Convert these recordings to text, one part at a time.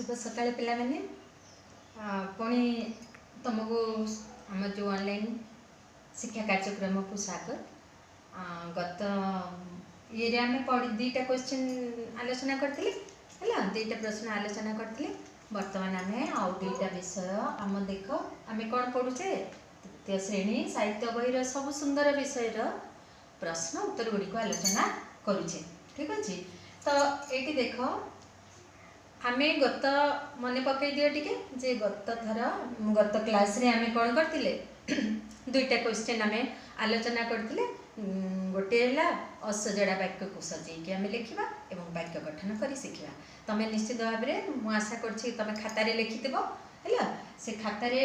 ଶୁଭ ସକାଳ ପିଲାମାନେ। ପୁଣି ତୁମକୁ ଆମ ଯେଉଁ ଅନଲାଇନ୍ ଶିକ୍ଷା କାର୍ଯ୍ୟକ୍ରମକୁ ସ୍ୱାଗତ। ଗତ ଇଏରେ ଆମେ ପଢ଼ି ଦୁଇଟା କ୍ୱେଶ୍ଚିନ୍ ଆଲୋଚନା କରିଥିଲେ, ହେଲା, ଦୁଇଟା ପ୍ରଶ୍ନ ଆଲୋଚନା କରିଥିଲେ। ବର୍ତ୍ତମାନ ଆମେ ଆଉ ଦୁଇଟା ବିଷୟ ଆମ ଦେଖ ଆମେ କ'ଣ ପଢ଼ୁଛେ। ତୃତୀୟ ଶ୍ରେଣୀ ସାହିତ୍ୟ ବହିର ସବୁ ସୁନ୍ଦର ବିଷୟର ପ୍ରଶ୍ନ ଉତ୍ତର ଗୁଡ଼ିକୁ ଆଲୋଚନା କରୁଛେ, ଠିକ୍ ଅଛି? ତ ଏଇଠି ଦେଖ, ଆମେ ଗତ ମନେ ପକାଇ ଦିଅ ଟିକେ ଯେ ଗତ ଥର ଗତ କ୍ଲାସ୍ରେ ଆମେ କ'ଣ କରିଥିଲେ? ଦୁଇଟା କ୍ୱେଶ୍ଚନ୍ ଆମେ ଆଲୋଚନା କରିଥିଲେ। ଗୋଟିଏ ହେଲା ଅସଜଡ଼ା ବାକ୍ୟକୁ ସଜେଇକି ଆମେ ଲେଖିବା ଏବଂ ବାକ୍ୟ ଗଠନ କରି ଶିଖିବା। ତମେ ନିଶ୍ଚିତ ଭାବରେ, ମୁଁ ଆଶା କରୁଛି ତମେ ଖାତାରେ ଲେଖିଥିବ, ହେଲା? ସେ ଖାତାରେ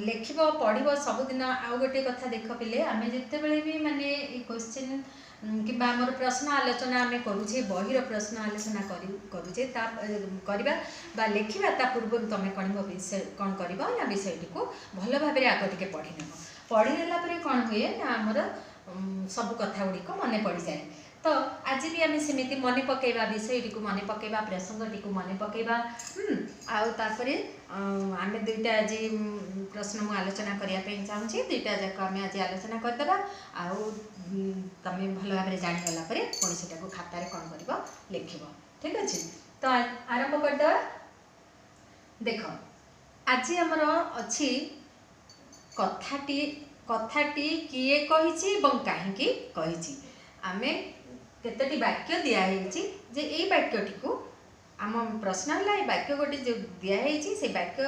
ଲେଖିବ, ପଢ଼ିବ ସବୁଦିନ। ଆଉ ଗୋଟିଏ କଥା ଦେଖ ପିଲେ, ଆମେ ଯେତେବେଳେ ବି ମାନେ ଏଇ କ୍ୱେଶ୍ଚିନ୍ କିମ୍ବା ଆମର ପ୍ରଶ୍ନ ଆଲୋଚନା ଆମେ କରୁଛେ, ବହିର ପ୍ରଶ୍ନ ଆଲୋଚନା କରୁଛେ, ତା କରିବା ବା ଲେଖିବା ତା ପୂର୍ବରୁ ତମେ କ'ଣ ବିଷୟ କ'ଣ କରିବ ନା ବିଷୟଟିକୁ ଭଲ ଭାବରେ ଆଗ ଟିକେ ପଢ଼ି ନେବ। ପଢ଼ିଦେଲା ପରେ କ'ଣ ହୁଏ ନା ଆମର ସବୁ କଥା ଗୁଡ଼ିକ ମନେ ପଡ଼ିଯାଏ। ତ ଆଜି ବି ଆମେ ସେମିତି ମନେ ପକାଇବା, ବିଷୟଟିକୁ ମନେ ପକାଇବା, ପ୍ରସଙ୍ଗଟିକୁ ମନେ ପକାଇବା। ଆଉ ତାପରେ ଆମେ ଦୁଇଟା ଆଜି ପ୍ରଶ୍ନ ମୁଁ ଆଲୋଚନା କରିବା ପାଇଁ ଚାହୁଁଛି। ଦୁଇଟା ଯାକ ଆମେ ଆଜି ଆଲୋଚନା କରିଦେବା। ଆଉ ତମେ ଭଲ ଭାବରେ ଜାଣିଗଲା ପରେ ପୁଣି ସେଟାକୁ ଖାତାରେ କ'ଣ କରିବ? ଲେଖିବ, ଠିକ୍ ଅଛି? ତ ଆରମ୍ଭ କରିଦେବା। ଦେଖ, ଆଜି ଆମର ଅଛି କଥାଟି କିଏ କହିଛି ଏବଂ କାହିଁକି କହିଛି। ଆମେ କେତୋଟି ବାକ୍ୟ ଦିଆହେଇଛି ଯେ ଏଇ ବାକ୍ୟଟିକୁ, ଆମ ପ୍ରଶ୍ନ ହେଲା ଏଇ ବାକ୍ୟ ଗୋଟେ ଯେଉଁ ଦିଆହେଇଛି, ସେ ବାକ୍ୟ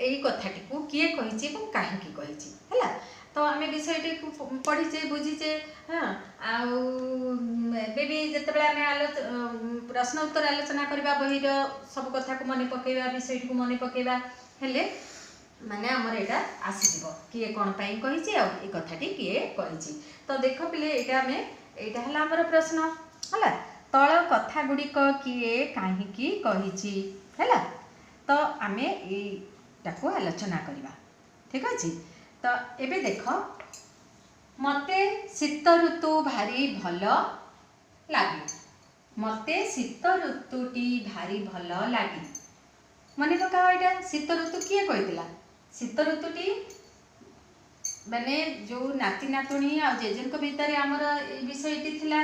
ଏଇ କଥାଟିକୁ କିଏ କହିଛି ଏବଂ କାହିଁକି କହିଛି, ହେଲା? ତ ଆମେ ବିଷୟଟିକୁ ପଢ଼ିଛେ, ବୁଝିଛେ, ହଁ। ଆଉ ଏବେ ବି ଯେତେବେଳେ ଆମେ ପ୍ରଶ୍ନ ଉତ୍ତର ଆଲୋଚନା କରିବା, ବହିର ସବୁ କଥାକୁ ମନେ ପକାଇବା, ବିଷୟଟିକୁ ମନେ ପକାଇବା, ହେଲେ ମାନେ ଆମର ଏଇଟା ଆସିଯିବ କିଏ କ'ଣ ପାଇଁ କହିଛି ଆଉ ଏ କଥାଟି କିଏ କହିଛି। ତ ଦେଖ ପିଲେ, ଏଇଟା ଆମେ ଏଇଟା ହେଲା ଆମର ପ୍ରଶ୍ନ, ହେଲା? ତଳ କଥା ଗୁଡ଼ିକ କିଏ କାହିଁକି କହିଛି, ହେଲା? ତ ଆମେ ଏଇଟାକୁ ଆଲୋଚନା କରିବା, ଠିକ୍ ଅଛି? ତ ଏବେ ଦେଖ, ମୋତେ ଶୀତ ଋତୁ ଭାରି ଭଲ ଲାଗେ। ମୋତେ ଶୀତ ଋତୁଟି ଭାରି ଭଲ ଲାଗେ। ମନେ ପକାଅ, ଏଇଟା ଶୀତ ଋତୁ କିଏ କହିଥିଲା? ଶୀତ ଋତୁଟି ମାନେ ଯେଉଁ ନାତି ନାତୁଣୀ ଆଉ ଜେଜେଙ୍କ ଭିତରେ ଆମର ଏଇ ବିଷୟଟି ଥିଲା।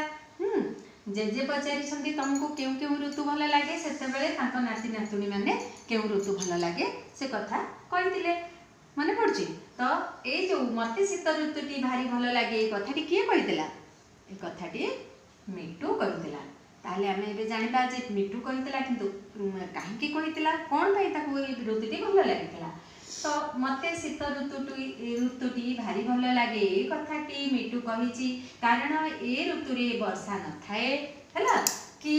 ଜେଜେ ପଚାରିଛନ୍ତି ତମକୁ କେଉଁ କେଉଁ ଋତୁ ଭଲ ଲାଗେ, ସେତେବେଳେ ତାଙ୍କ ନାତି ନାତୁଣୀ ମାନେ କେଉଁ ଋତୁ ଭଲ ଲାଗେ ସେ କଥା କହିଥିଲେ, ମନେ ପଡ଼ୁଛି? ତ ଏଇ ଯେଉଁ ମୋତେ ଶୀତ ଋତୁଟି ଭାରି ଭଲ ଲାଗେ, ଏଇ କଥାଟି କିଏ କହିଥିଲା? ଏ କଥାଟି ମିଟୁ କହିଥିଲା। ତାହେଲେ ଆମେ ଏବେ ଜାଣିବା ଯେ ମିଟୁ କହିଥିଲା, କିନ୍ତୁ କାହିଁକି କହିଥିଲା, କ'ଣ ପାଇଁ ତାକୁ ଏଇ ଋତୁଟି ଭଲ ଲାଗିଥିଲା? ତ ମୋତେ ଶୀତ ଋତୁଟି ଭାରି ଭଲ ଲାଗେ, ଏ କଥାଟି ମିଟୁ କହିଛି କାରଣ ଏ ଋତୁରେ ବର୍ଷା ନଥାଏ, ହେଲା କି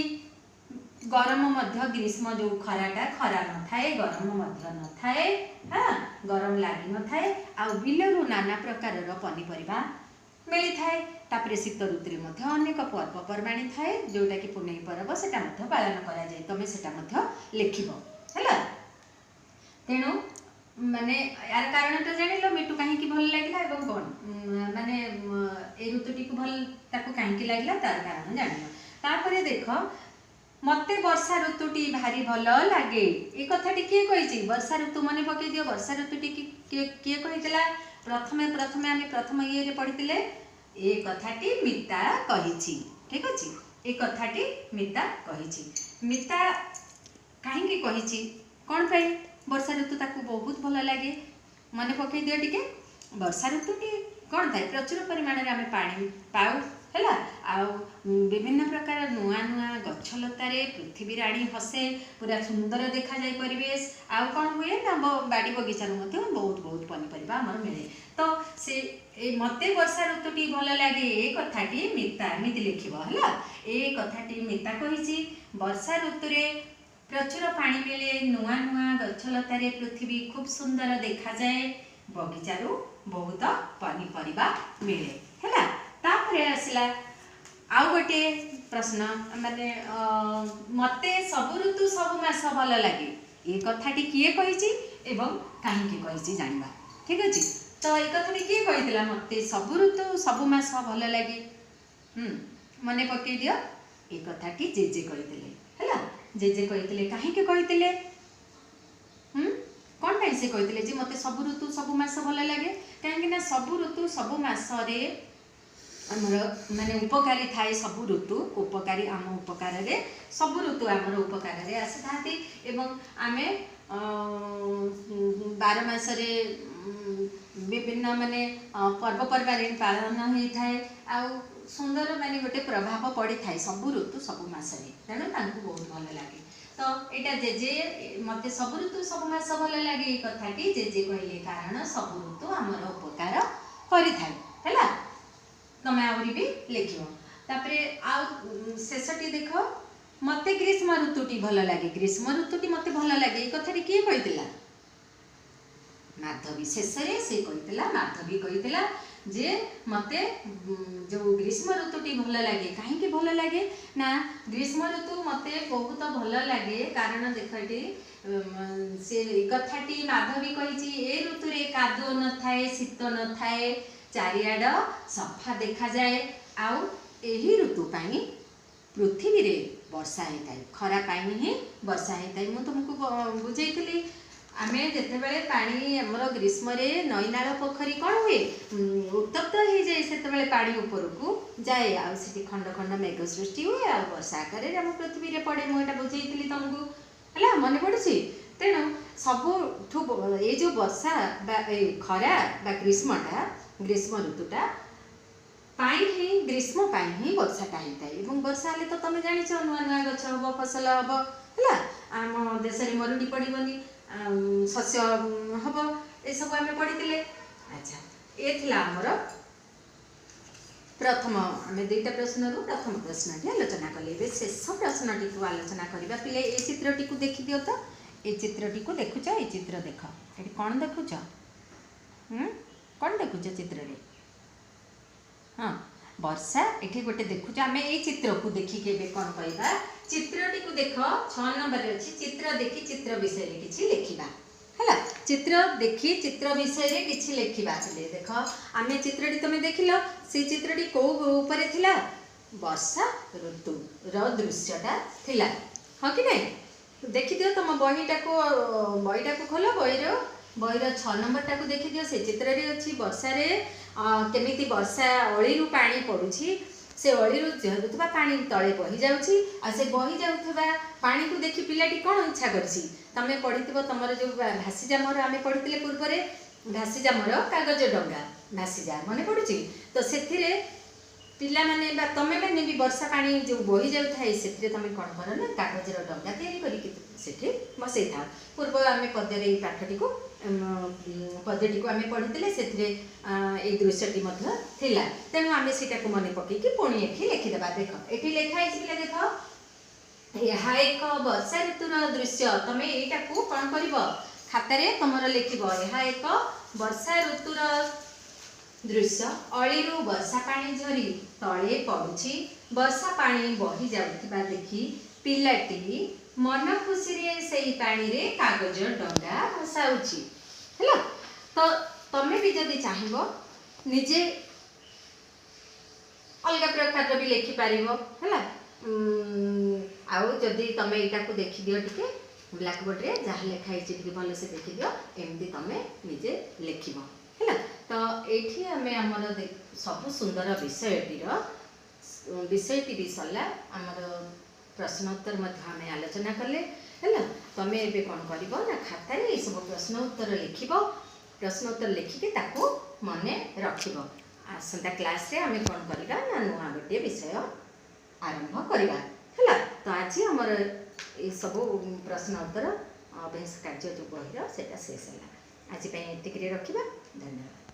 ଗରମ ମଧ୍ୟ, ଗ୍ରୀଷ୍ମ ଯେଉଁ ଖରାଟା, ଖରା ନଥାଏ, ଗରମ ମଧ୍ୟ ନଥାଏ, ହଁ, ଗରମ ଲାଗିନଥାଏ। ଆଉ ବିଲରୁ ନାନା ପ୍ରକାରର ପନିପରିବା ମିଳିଥାଏ। ତାପରେ ଶୀତ ଋତୁରେ ମଧ୍ୟ ଅନେକ ପର୍ବପର୍ବାଣୀ ଥାଏ, ଯେଉଁଟାକି ପୁନେଇ ପର୍ବ, ସେଟା ମଧ୍ୟ ପାଳନ କରାଯାଏ। ତମେ ସେଟା ମଧ୍ୟ ଲେଖିବ, ହେଲା? ତେଣୁ ମାନେ ୟାର କାରଣଟା ଜାଣିଲ, ମିଟୁ କାହିଁକି ଭଲ ଲାଗିଲା ଏବଂ କ'ଣ ମାନେ ଏଇ ଋତୁଟିକୁ ଭଲ ତାକୁ କାହିଁକି ଲାଗିଲା ତାର କାରଣ ଜାଣିଲ। ତାପରେ ଦେଖ, ମୋତେ ବର୍ଷା ଋତୁଟି ଭାରି ଭଲ ଲାଗେ, ଏ କଥାଟି କିଏ କହିଛି? ବର୍ଷା ଋତୁ ମନେ ପକେଇ ଦିଅ, ବର୍ଷା ଋତୁଟି କିଏ କହିଥିଲା? ପ୍ରଥମେ ପ୍ରଥମେ ଆମେ ପ୍ରଥମ ଇଏରେ ପଢ଼ିଥିଲେ, ଏ କଥାଟି ମିତା କହିଛି, ଠିକ୍ ଅଛି? ଏ କଥାଟି ମିତା କହିଛି। ମିତା କାହିଁକି କହିଛି? କ'ଣ ପାଇଁ ବର୍ଷା ଋତୁ ତାକୁ ବହୁତ ଭଲ ଲାଗେ? ମନେ ପକେଇ ଦିଅ ଟିକେ। ବର୍ଷା ଋତୁଟି କ'ଣ ଥାଏ? ପ୍ରଚୁର ପରିମାଣରେ ଆମେ ପାଣି ପାଉ, ହେଲା? ଆଉ ବିଭିନ୍ନ ପ୍ରକାର ନୂଆ ନୂଆ ଗଛଲତାରେ ପୃଥିବୀ ରାଣୀ ହସେ, ପୁରା ସୁନ୍ଦର ଦେଖାଯାଏ ପରିବେଶ। ଆଉ କ'ଣ ହୁଏ ନା ବାଡ଼ି ବଗିଚାରୁ ମଧ୍ୟ ବହୁତ ବହୁତ ପନିପରିବା ଆମର ମିଳେ। ତ ସେ ଏ ମୋତେ ବର୍ଷା ଋତୁଟି ଭଲ ଲାଗେ, ଏ କଥାଟି ମିତା, ଏମିତି ଲେଖିବ, ହେଲା? ଏ କଥାଟି ମିତା କହିଛି। ବର୍ଷା ଋତୁରେ ପ୍ରଚୁର ପାଣି ମିଳେ, ନୂଆ ନୂଆ ଗଛଲତାରେ ପୃଥିବୀ ଖୁବ୍ ସୁନ୍ଦର ଦେଖାଯାଏ, ବଗିଚାରୁ ବହୁତ ପନିପରିବା ମିଳେ, ହେଲା? ତାପରେ ଆସିଲା ଆଉ ଗୋଟିଏ ପ୍ରଶ୍ନ, ମାନେ ମୋତେ ସବୁ ଋତୁ ସବୁ ମାସ ଭଲ ଲାଗେ, ଏ କଥାଟି କିଏ କହିଛି ଏବଂ କାହିଁକି କହିଛି ଜାଣିବା, ଠିକ୍ ଅଛି? ତ ଏ କଥାଟି କିଏ କହିଥିଲା, ମୋତେ ସବୁ ଋତୁ ସବୁ ମାସ ଭଲ ଲାଗେ? ମନେ ପକେଇ ଦିଅ, ଏ କଥାଟି ଜେଜେ କହିଥିଲେ, ହେଲା? ଜେଜେ କହିଥିଲେ। କାହିଁକି କହିଥିଲେ? କ'ଣ ପାଇଁ ସେ କହିଥିଲେ ଯେ ମୋତେ ସବୁ ଋତୁ ସବୁ ମାସ ଭଲ ଲାଗେ? କାହିଁକି ନା ସବୁ ଋତୁ ସବୁ ମାସରେ ଆମର ମାନେ ଉପକାରୀ ଥାଏ। ସବୁ ଋତୁ ଉପକାରୀ, ଆମ ଉପକାରରେ, ସବୁ ଋତୁ ଆମର ଉପକାରରେ ଆସିଥାନ୍ତି ଏବଂ ଆମେ 12 ମାସରେ ବିଭିନ୍ନ ମାନେ ପର୍ବପର୍ବାଣୀ ପାଳନ ହେଇଥାଏ ଆଉ ସୁନ୍ଦର ମାନେ ଗୋଟେ ପ୍ରଭାବ ପଡ଼ିଥାଏ ସବୁ ଋତୁ ସବୁ ମାସରେ। ତେଣୁ ତାଙ୍କୁ ବହୁତ ଭଲ ଲାଗେ। ତ ଏଇଟା ଜେଜେ, ମୋତେ ସବୁ ଋତୁ ସବୁ ମାସ ଭଲ ଲାଗେ, ଏଇ କଥାଟି ଜେଜେ କହିଲେ କାରଣ ସବୁ ଋତୁ ଆମର ଉପକାର କରିଥାଏ। ହେଲା, ତମେ ଆହୁରି ବି ଲେଖିବ। ତାପରେ ଆଉ ଶେଷଟି ଦେଖ, ମୋତେ ଗ୍ରୀଷ୍ମ ଋତୁଟି ଭଲ ଲାଗେ। ଗ୍ରୀଷ୍ମ ଋତୁଟି ମୋତେ ଭଲ ଲାଗେ, ଏଇ କଥାଟି କିଏ କହିଥିଲା? ମାଧବୀ। ଶେଷରେ ସେ କହିଥିଲା, ମାଧବୀ କହିଥିଲା ଯେ ମୋତେ ଯେଉଁ ଗ୍ରୀଷ୍ମ ଋତୁଟି ଭଲ ଲାଗେ। କାହିଁକି ଭଲ ଲାଗେ ନା ଗ୍ରୀଷ୍ମ ଋତୁ ମୋତେ ବହୁତ ଭଲ ଲାଗେ କାରଣ ଦେଖ ଏଠି ସେ କଥାଟି ମାଧବୀ କହିଛି, ଏ ଋତୁରେ କାଦୁଅ ନଥାଏ, ଶୀତ ନଥାଏ, ଚାରିଆଡ଼ ସଫା ଦେଖାଯାଏ ଆଉ ଏହି ଋତୁ ପାଇଁ ପୃଥିବୀରେ ବର୍ଷା ହେଇଥାଏ। ଖରା ପାଇଁ ହିଁ ବର୍ଷା ହେଇଥାଏ। ମୁଁ ତୁମକୁ ବୁଝେଇଥିଲି, ଆମେ ଯେତେବେଳେ ପାଣି ଆମର ଗ୍ରୀଷ୍ମରେ ନଈନାଳ ପୋଖରୀ କ'ଣ ହୁଏ? ଉତ୍ତପ୍ତ ହେଇଯାଏ। ସେତେବେଳେ ପାଣି ଉପରକୁ ଯାଏ ଆଉ ସେଠି ଖଣ୍ଡ ଖଣ୍ଡ ମେଘ ସୃଷ୍ଟି ହୁଏ ଆଉ ବର୍ଷା ଆକାରରେ ଆମ ପୃଥିବୀରେ ପଡ଼େ। ମୁଁ ଏଇଟା ବୁଝେଇଥିଲି ତୁମକୁ, ହେଲା, ମନେ ପଡ଼ୁଛି? ତେଣୁ ସବୁଠୁ ଏଇ ଯେଉଁ ବର୍ଷା ବା ଏଇ ଖରା ବା ଗ୍ରୀଷ୍ମଟା, ଗ୍ରୀଷ୍ମ ଋତୁଟା ପାଇଁ ହିଁ, ଗ୍ରୀଷ୍ମ ପାଇଁ ହିଁ ବର୍ଷାଟା ହେଇଥାଏ। ଏବଂ ବର୍ଷା ହେଲେ ତ ତମେ ଜାଣିଛ, ନୂଆ ନୂଆ ଗଛ ହେବ, ଫସଲ ହେବ, ହେଲା, ଆମ ଦେଶରେ ମରୁଡ଼ି ପଡ଼ିବନି, ଶସ୍ୟ ହେବ, ଏସବୁ ଆମେ ପଢ଼ିଥିଲେ। ଆଚ୍ଛା, ଏ ଥିଲା ଆମର ପ୍ରଥମ, ଆମେ ଦୁଇଟା ପ୍ରଶ୍ନରୁ ପ୍ରଥମ ପ୍ରଶ୍ନଟି ଆଲୋଚନା କଲେ। ଏବେ ଶେଷ ପ୍ରଶ୍ନଟିକୁ ଆଲୋଚନା କରିବା। ପିଲେ, ଏଇ ଚିତ୍ରଟିକୁ ଦେଖିଦିଅ ତ। ଏଇ ଚିତ୍ରଟିକୁ ଦେଖୁଛ? ଏଇ ଚିତ୍ର ଦେଖ, ଏଠି କ'ଣ ଦେଖୁଛ? କ'ଣ ଦେଖୁଛ ଚିତ୍ରରେ? ହଁ, ବର୍ଷା ଏଠି ଗୋଟେ ଦେଖୁଛ। ଆମେ ଏଇ ଚିତ୍ରକୁ ଦେଖିକି ଏବେ କ'ଣ କହିବା? ଚିତ୍ରଟିକୁ ଦେଖ, 6 ନମ୍ବରରେ ଅଛି, ଚିତ୍ର ଦେଖି ଚିତ୍ର ବିଷୟରେ କିଛି ଲେଖିବା। ହେଲା, ଚିତ୍ର ଦେଖି ଚିତ୍ର ବିଷୟରେ କିଛି ଲେଖିବା। ପିଲେ ଦେଖ, ଆମେ ଚିତ୍ରଟି ତମେ ଦେଖିଲ, ସେଇ ଚିତ୍ରଟି କୋଉ ଉପରେ ଥିଲା? ବର୍ଷା ଋତୁର ଦୃଶ୍ୟଟା ଥିଲା, ହଁ କି ନାଇଁ? ଦେଖିଦିଅ ତମ ବହିଟାକୁ, ବହିଟାକୁ ଖୋଲ, ବହିର 6 ନମ୍ବରଟାକୁ ଦେଖିଦିଅ। ସେ ଚିତ୍ରରେ ଅଛି ବର୍ଷାରେ କେମିତି ବର୍ଷା ଅଳିରୁ ପାଣି ପଡ଼ୁଛି, ସେ ଅଳିରୁ ଝରୁଥିବା ପାଣି ତଳେ ବହି ଯାଉଛି ଆଉ ସେ ବହି ଯାଉଥିବା ପାଣିକୁ ଦେଖି ପିଲାଟି କ'ଣ ଇଚ୍ଛା କରିଛି? ତମେ ପଢ଼ିଥିବ ତମର ଯେଉଁ ଭାସିଯା ମୋର, ଆମେ ପଢ଼ିଥିଲେ ପୂର୍ବରେ ଭାସିଯା ମୋର କାଗଜ ଡଙ୍ଗା ଭାସିଯା, ମନେ ପଡ଼ୁଛି ତ? ସେଥିରେ ପିଲାମାନେ ବା ତମେ ମାନେ ବି ବର୍ଷା ପାଣି ଯେଉଁ ବହି ଯାଉଥାଏ ସେଥିରେ ତମେ କ'ଣ କର ନା କାଗଜର ଡଙ୍ଗା ତିଆରି କରିକି ସେଠି ବସେଇଥାଅ। ପୂର୍ବ ଆମେ ପଦ୍ୟରେ ଏଇ ପାଠଟିକୁ, ପଦ୍ୟଟିକୁ ଆମେ ପଢ଼ିଥିଲେ, ସେଥିରେ ଏଇ ଦୃଶ୍ୟଟି ମଧ୍ୟ ଥିଲା। ତେଣୁ ଆମେ ସେଇଟାକୁ ମନେ ପକେଇକି ପୁଣି ଏଠି ଲେଖିଦେବା। ଦେଖ, ଏଠି ଲେଖା ହେଇଛି ପିଲା, ଦେଖ, ଏହା ଏକ ବର୍ଷା ଋତୁର ଦୃଶ୍ୟ। ତମେ ଏଇଟାକୁ କ'ଣ କରିବ? ଖାତାରେ ତମର ଲେଖିବ, ଏହା ଏକ ବର୍ଷା ଋତୁର ଦୃଶ୍ୟ। ଅଳିରୁ ବର୍ଷା ପାଣି ଝରି ତଳେ ପଡ଼ୁଛି। ବର୍ଷା ପାଣି ବହି ଯାଉଥିବା ଦେଖି ପିଲାଟି ମନ ଖୁସିରେ ସେଇ ପାଣିରେ କାଗଜ ଡଙ୍ଗା ଭସାଉଛି। ହେଲା ତ? ତମେ ବି ଯଦି ଚାହିଁବ ନିଜେ ଅଲଗା ପ୍ରକାରର ବି ଲେଖିପାରିବ। ହେଲା, ଆଉ ଯଦି ତମେ ଏଇଟାକୁ ଦେଖିଦିଅ ଟିକେ, ବ୍ଲାକବୋର୍ଡ଼ରେ ଯାହା ଲେଖା ହେଇଛି ଟିକେ ଭଲସେ ଦେଖିଦିଅ, ଏମିତି ତମେ ନିଜେ ଲେଖିବ। ହେଲା ତ? ଏଇଠି ଆମେ ଆମର ସବୁ ସୁନ୍ଦର ବିଷୟଟିର ବିଷୟଟି ବି ସରିଲା, ଆମର ପ୍ରଶ୍ନ ଉତ୍ତର ମଧ୍ୟ ଆମେ ଆଲୋଚନା କଲେ। ହେଲା, ତମେ ଏବେ କ'ଣ କରିବ ନା ଖାତାରେ ଏଇସବୁ ପ୍ରଶ୍ନ ଉତ୍ତର ଲେଖିବ। ପ୍ରଶ୍ନ ଉତ୍ତର ଲେଖିକି ତାକୁ ମନେ ରଖିବ। ଆସନ୍ତା କ୍ଲାସ୍ରେ ଆମେ କ'ଣ କରିବା ନା ନୂଆ ଗୋଟିଏ ବିଷୟ ଆରମ୍ଭ କରିବା। ହେଲା ତ? ଆଜି ଆମର ଏସବୁ ପ୍ରଶ୍ନ ଉତ୍ତର ଅଭ୍ୟାସ କାର୍ଯ୍ୟ ଯେଉଁ ବହିର ସେଇଟା ଶେଷ ହେଲା। ଆଜି ପାଇଁ ଏତିକିରେ ରଖିବା। ଧନ୍ୟବାଦ।